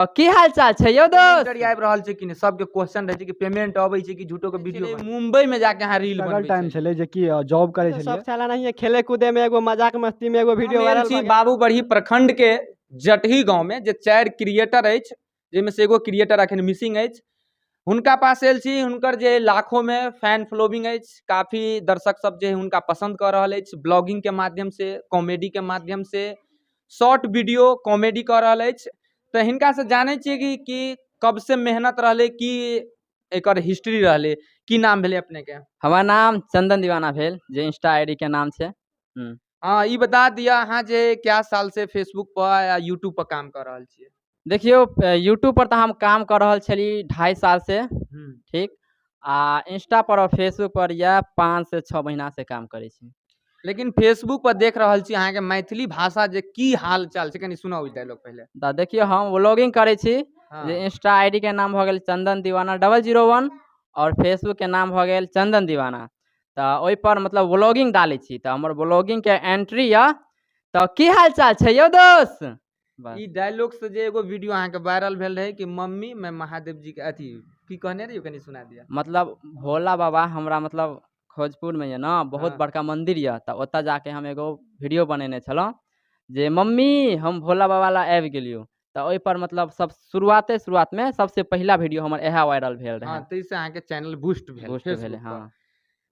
की हाल चाल छै यौ दोस्त? आबि रहल छै कि नहि? सबके क्वेश्चन रहै छै कि पेमेंट अबै छै कि झूठो के वीडियो। मुंबई में जाके अहाँ रील स्ट्रगल बनबै टाइम छलियै। छलै जेकि जॉब करै छलियै। सब साला नहीं खेले कूदे में एगो मजाक मस्ती में एगो वीडियो हम आयल वायरल छी बाबूबरही प्रखंड के जटही गांव में, जे 4 क्रिएटर अछि, जाहिमे से एगो क्रिएटर अखन मिसिंग अछि। हुनका पास आयल छी। हुनकर जे लाखों में फैन फॉलोइंग अछि, काफी दर्शक सब जे हुनका पसंद कऽ रहल अछि। ब्लॉगिंग के माध्यम से, कॉमेडी के माध्यम से, शॉर्ट वीडियो कॉमेडी कऽ रहल अछि। तऽ हिनका से जानै छियै कि कब से मेहनत रहलै, की एकर हिस्ट्री रहलै। की नाम भेलै अपने के? हमर नाम चंदन दीवाना भेल, जे इंस्टा आईडी के नाम छै। हाँ, ई बता दिअ अहाँ जे क्या साल से फेसबुक पर या यूट्यूब पर काम कऽ रहल छियै? देखियौ, यूट्यूब पर तऽ हम काम कऽ रहल छली 2.5 साल से, ठीक, आ इंस्टा पर और फेसबुक पर यह 5 से 6 महीना से काम करै छी। लेकिन फेसबुक पर देख रहल छी अहाँके मैथिली भाषा जे की हाल चाल छै, कनि सुनाउ ई डायलॉग पहिले। तऽ देखियौ, हम व्लॉगिंग करै छी, जे इंस्टा आईडी के नाम भऽ गेल चंदन दीवाना 001 और फेसबुक के नाम भऽ गेल चंदन दीवाना। तऽ ओहिपर मतलब व्लॉगिंग डालै छी, तऽ हमर व्लॉगिंग के एंट्री यऽ। तऽ की हाल चाल छै यौ दोस्त? बस। ई डायलॉग से जे एगो वीडियो अहाँके वायरल भेल रहै कि मम्मी मैं महादेव जी के अथी की कहने रहियै, कनि सुना दिअ। मतलब भोला बाबा हमरा मतलब खोजपुर में यऽ ने बहुत बड़का मंदिर यऽ, तऽ ओतऽ जाके हम एगो वीडियो बनेने छलहुँ जे मम्मी हम भोला बाबा ला आबि गेलियौ। तऽ ओहिपर मतलब सब शुरुआते शुरुआतमे सबसे पहिला वीडियो हमर इएह वायरल भेल रहै। हाँ, ताहिसँ अहाँके चैनल बूस्ट भेल, बूस्ट फेसबुक भेलै, पर। हाँ।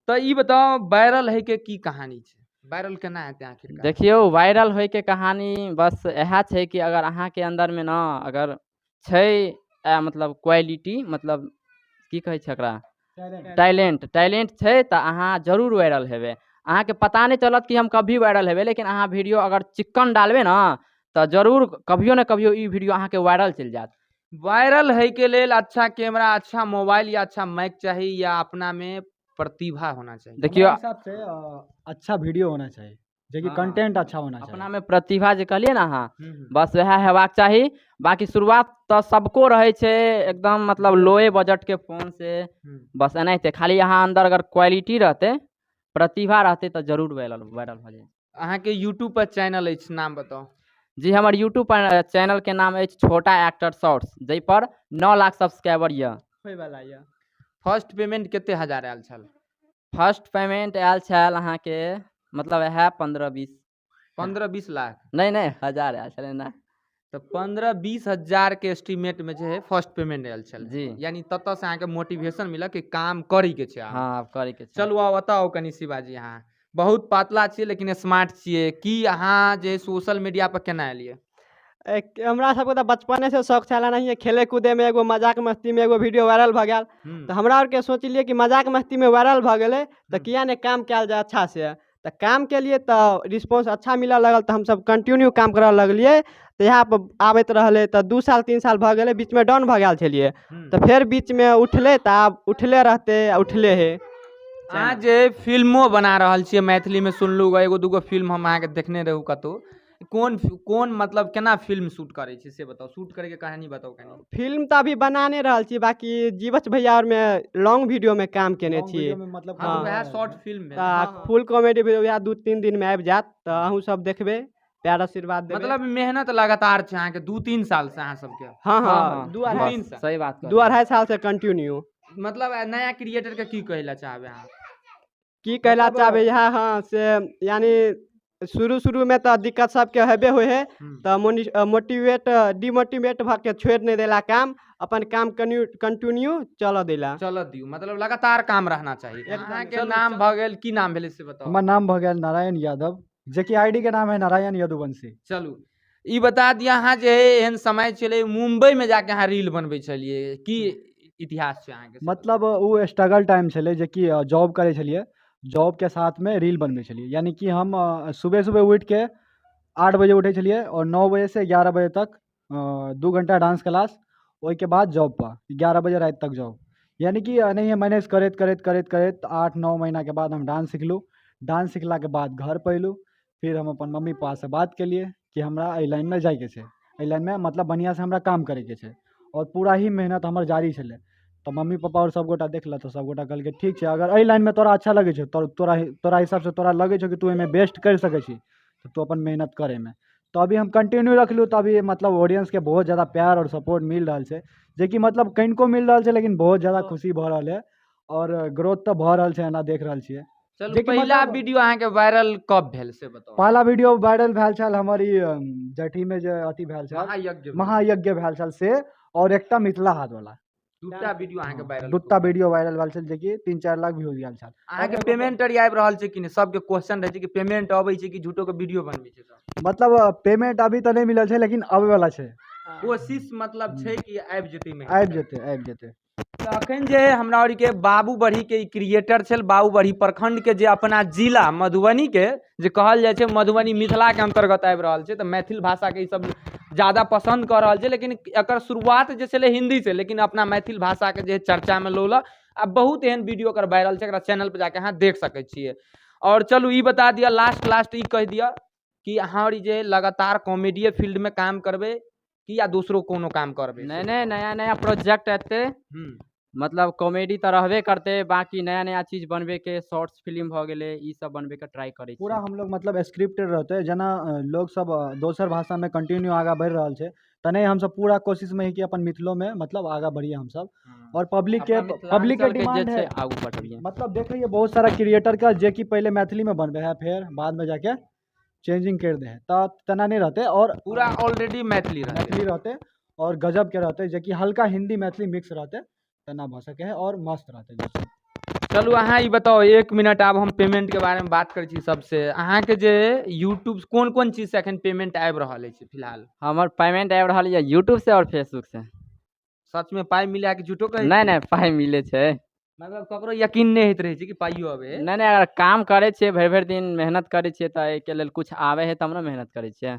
तऽ ई बताउ वायरल होइके की कहानी छै? वायरल केना हेतै आखिरकार? देखियौ, वायरल होइके कहानी बस इएह छै कि अगर अहाँके अन्दरमे ने अगर छै मतलब क्वालिटी, मतलब की कहै छै एकरा, टैलेंट, टैलेंट छै तऽ अहाँ जरूर वायरल हेबै। अहाँके पता नहि चलत कि हम कभी वायरल हेबै, लेकिन अहाँ वीडियो अगर चिक्कन डालबै ने तऽ जरूर कभियो ने कभियो ई वीडियो अहाँके वायरल चलि जायत। वायरल होइके लेल अच्छा कैमरा, अच्छा मोबाइल या अच्छा माइक चाही, या अपना में प्रतिभा होना चाहिए? देखियौ, हमरा हिसाब से अच्छा वीडियो होना चाहिए, जेकि कंटेंट अच्छा होना चाहिए। अपना में प्रतिभा जे कहलियै ने अहाँ, बस वएह हेबाक चाही। बाकी शुरुआत तऽ सबको रहै छै एकदम मतलब लोए बजट के फोन से, बस एनाहिते। खाली अहाँ अन्दर अगर क्वालिटी रहतै, प्रतिभा रहतै तऽ जरूर वायरल भऽ जायत। अहाँके यूट्यूब पर चैनल अछि, नाम बताउ। जी, हमर यूट्यूब पर चैनल के नाम अछि छोटा एक्टर शॉर्ट्स, जाहि पर 9 लाख सब्सक्राइबर यऽ। होइवला यऽ। फर्स्ट पेमेंट कते हजार आयल छल? फर्स्ट पेमेंट आयल छल अहाँके मतलब इएह 15-20। 15-20 लाख? नहि नहि, हजार आयल छलै ना। तऽ 15-20 हजार के एस्टीमेट में जे है फर्स्ट पेमेंट आयल छल। जी। यानी ततऽ से अहाँके मोटिवेशन मिलल कि काम करै के छै आब। हाँ, आब करै के छै। चलू आब बताउ कनि शिवाजी, अहाँ बहुत पातला छियै लेकिन स्मार्ट छियै, की अहाँ जे सोशल मीडिया पर केना एलियै? हमरा सबके तऽ बचपने से शौक छलै नहीं खेले कूदे में एगो मजाक मस्ती में एगो वीडियो वायरल भऽ गेल, तऽ हमरा आरके सोचलियै कि मजाक मस्ती में वायरल भऽ गेलै तऽ किया नहि काम कयल जाय अच्छा से। तऽ काम केलियै तऽ रिस्पॉन्स अच्छा मिलऽ लगल, तऽ हमसब कंटिन्यू काम करऽ लगलियै। तऽ इएह पर आबैत रहलै, तऽ 2 साल 3 साल भऽ गेलै, बीचमे डाउन भऽ गेल छलियै, तऽ फेर बीचमे उठलै, तऽ आब उठले रहतै आ उठले है। अहाँ जे फिल्मो बना रहल छियै मैथिलीमे, सुनलहुँ एगो दूगो फिल्म हम अहाँके देखने रहू कतहु, कोन कोन मतलब केना फिल्म शूट करै छी से बताउ, शूट करैके कहानी बताउ कनि। फिल्म तऽ अभी बना नहि रहल छी, बाकी जीवछ भैया आरमे लॉन्ग वीडियोमे काम केने Long छी। video में मतलब हाँ, हाँ। वएह शॉर्ट फिल्म भेल। तऽ फुल कॉमेडी वीडियो वएह 2-3 दिनमे आबि जायत, तऽ अहूँ सब देखबै, प्यार आशीर्वाद देबै। मतलब मेहनत लगातार छै अहाँके 2-3 साल से अहाँ सबके? हाँ, हाँ, हाँ, दू बस। अढ़ाई तीन साल। सही बात कहलियै। 2-2.5 साल से कंटिन्यू। मतलब नया क्रिएटर के की कहै लए चाहबै अहाँ? की कहै लए मतलब चाहबै इएह, हाँ से यानी शुरू शुरूमे तऽ दिक्कत सबके हेबे होइ है, तऽ मोटिवेट डिमोटिवेट भऽ के छोड़ि नहि देला काम, अपन काम कंटिन्यू चलऽ देला। चलऽ दियौ, मतलब लगातार काम रहना चाही। एकदम। अहाँके चलू, नाम भऽ गेल, की नाम भेलै से बताउ। हमर नाम भऽ गेल नारायण यादव, जेकि आईडी के नाम है नारायण यदुवंशी। चलू ई बता दिअ अहाँ जे एहन समय छलै मुंबई में जाके अहाँ रील बनबै छलियै, की इतिहास छै अहाँके? मतलब ओ स्ट्रगल टाइम छलै जेकि जॉब करै छलियै, जॉब के साथ में रील बनबै छलियै। यानी कि हम सुबह सुबह उठि के 8 बजे उठै छलियै और 9 बजे से 11 बजे तक 2 घंटा डांस क्लास, ओहिके बाद जॉब पर 11 बजे राति तक जॉब। यानी कि एनाहिए मैनेज करैत करैत करैत करैत 8-9 महीना के बाद हम डांस सिखलहुँ। डांस सिखलाके बाद घर पर अयलहुँ, फिर हम अपन मम्मी पापासँ बात केलियै कि हमरा एहि लाइनमे जाइके छै, एहि लाइनमे मतलब बढ़िआँसँ हमरा काम करैके छै और पूरा ही मेहनत हमर जारी छलै। तऽ मम्मी पापा आओर सबगोटा देखलक तऽ सबगोटा कहलकै ठीक छै, अगर एहि लाइनमे तोरा अच्छा लगै छौ, तोरा हिसाबसँ तोरा लगै छौ कि तू एहिमे बेस्ट करि सकै छी, तऽ तू अपन मेहनत कर एहिमे। तऽ अभी हम कंटिन्यू रखलहुँ तऽ अभी मतलब ऑडियंसके बहुत जादा प्यार आओर सपोर्ट मिल रहल छै, जेकि मतलब कनिको मिल रहल छै लेकिन बहुत जादा खुशी भऽ रहल है आओर ग्रोथ तऽ भऽ रहल छै, एना देख रहल छियै। चलू, जेकि पहिला मतलब- वीडियो अहाँके वायरल कब भेल से बताउ। पहला वीडियो वायरल भेल छल हमर ई जटहीमे जे अथी भेल छल, महायज्ञ भेल। महायज्ञ भेल छल से, आओर एकटा मिथिला हाट वाला। दूटा वीडियो अहाँके वायरल। दूटा वीडियो वायरल भेल छल जेकि 3-4 लाख व्यूज गेल छल। अहाँके पेमेंट आर आबि रहल छै कि नहि? सबके क्वेश्चन रहै छै कि पेमेंट अबै छै कि झूठो के वीडियो बनबै छै सब? मतलब पेमेंट अभी तऽ नहि मिलल छै लेकिन आबै वाला छै। कोशिश मतलब छै कि आबि जेतै महीना आबि तक। जेतै, आबि जेतै। तऽ अखन जे हमरा आरके बाबूबढ़ी के ई क्रिएटर छल, बाबूबढ़ी प्रखंड के जे अपना जिला मधुबनी के जे कहल जाइ छै, मधुबनी मिथिला के अंतर्गत आबि रहल छै, तऽ मैथिल भाषा के ई सब ज्यादा पसन्द कऽ रहल छै, लेकिन एकर शुरुआत जे छलै हिंदी से, लेकिन अपना मैथिल भाषा के जे चर्चा में लौलक। आ बहुत एहन वीडियो एकर वायरल छै, एकरा चैनल पर जाके अहाँ देख सकै छियै। और चलू ई बता दिअ, लास्ट ई कहि दिअ कि अहाँ आओर जे लगातार कॉमेडीए फील्ड में काम करबै कि या दोसरो कोनो काम करबै? नहि नहि, नया नया प्रोजेक्ट एतै। मतलब कॉमेडी तऽ रहबे करतै, बाकी नया नया चीज बनबैके, शॉर्ट्स फिल्म भऽ गेलै, ई सब बनबैके ट्राई करै पूरा छियै। हम लोग मतलब स्क्रिप्टेड रहतै, जेना लोग सब दोसर भाषामे कंटिन्यू आगाँ बढ़ि रहल छै, तने हमसब पूरा कोशिशमे ही कि अपन मिथिलोमे मतलब आगाँ बढ़िए हमसब और पब्लिक के अपना पब्लिक के मिथिलाञ्चलके जे डिमांड छै है आगू बढ़बियै। मतलब देखिए बहुत सारा क्रिएटर का जे कि पहले मैथिली में बनबे है, फिर बाद में जाके चेंजिंग कर दे है, तऽ तेना नहीं रहते और पूरा ऑलरेडी मैथिली रहतै। मैथिली रहते और गजब के रहते, जे कि हल्का हिंदी मैथिली मिक्स रहते, तेना भऽ सके है और मस्त रहते जे। चलू अहाँ ई बताउ, 1 मिनट, आब हम पेमेंट के बारे में बात करै छी सबसे। अहाँके जे यूट्यूब कोन कोन चीज से अखन पेमेंट आबि रहल अछि फिलहाल? हमर पेमेंट आबि रहल यऽ यूट्यूब से और फेसबुक से। सच में पाइ मिला के झूठो कहै नहि छी? नहि, पाइ मिलै छै। मतलब ककरो यकीन नहि होइत रहै छै कि पाइयो अबै है। नहि नहि, अगर काम करै छियै, भरि भरि दिन मेहनत करै छियै तऽ एहिके लेल कुछ आबै है तब ने मेहनत करै छियै।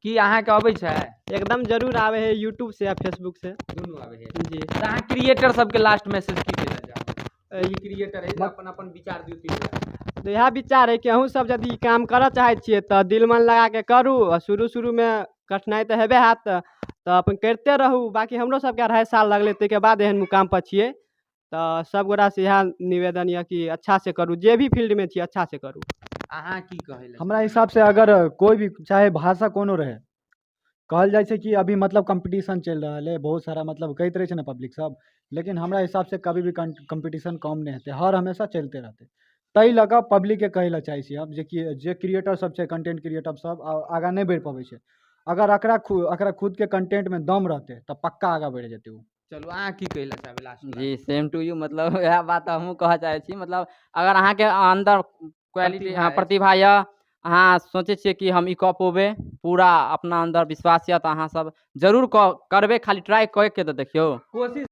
की अहाँके अबै छै? एकदम जरूर आबै है, यूट्यूब से या फेसबुक से। दुनू आबै है। जी। तऽ अहाँ क्रिएटर सबके लास्ट मैसेज की देना चाहबै? ई क्रिएटर है, अपन अपन विचार दियौ तीन टा। तऽ इएह विचार है कि अहूँ सब यदि ई काम करऽ चाहै छियै तऽ दिल मन लगाके करू, आ शुरू शुरूमे कठिनाइ तऽ हेबे हैत, तऽ अपन करिते रहू। बाकी हमरो सबके 2.5 साल लगलै, ताहिके बाद एहन मुकाम पर छियै। तऽ सब गोटासँ इएह निवेदन यऽ कि अच्छा से करू, जे भी फील्डमे छी अच्छा से करू। अहाँ की कहै लए? हमरा हिसाबसँ अगर कोइ भी चाहे भाषा कोनो रहै, कहल जाइ छै कि अभी मतलब कम्पटिशन चलि रहल है, बहुत सारा मतलब कहैत रहै छै ने पब्लिक सब, लेकिन हमरा हिसाबसँ कभी भी कम्पटिशन कम नहि हेतै, हर हमेशा चलिते रहतै। ताहि लऽ कऽ पब्लिकके कहै लए चाहै छी हम जेकि जे क्रिएटर सब छै, कंटेंट क्रिएटर सब आगाँ नहि बढ़ि पबै छै, अगर एकरा खुदके कंटेंटमे दम रहतै तऽ पक्का आगाँ बढ़ि जेतै ओ। चलू अहाँ की कहै लए चाहबै लास्ट? जी, सेम टू यू, मतलब इएह बात हमहूँ कहऽ चाहै छी। मतलब अगर अहाँके अन्दर क्वालिटी प्रतिभा अछि। प्रतिभा यऽ, अहाँ सोचै छियै कि हम ई कऽ पेबै, पूरा अपना अन्दर विश्वास यऽ, तऽ अहाँ सब जरूर कऽ करबै, खाली ट्राई कऽ के तऽ देखियौ। कोशिश।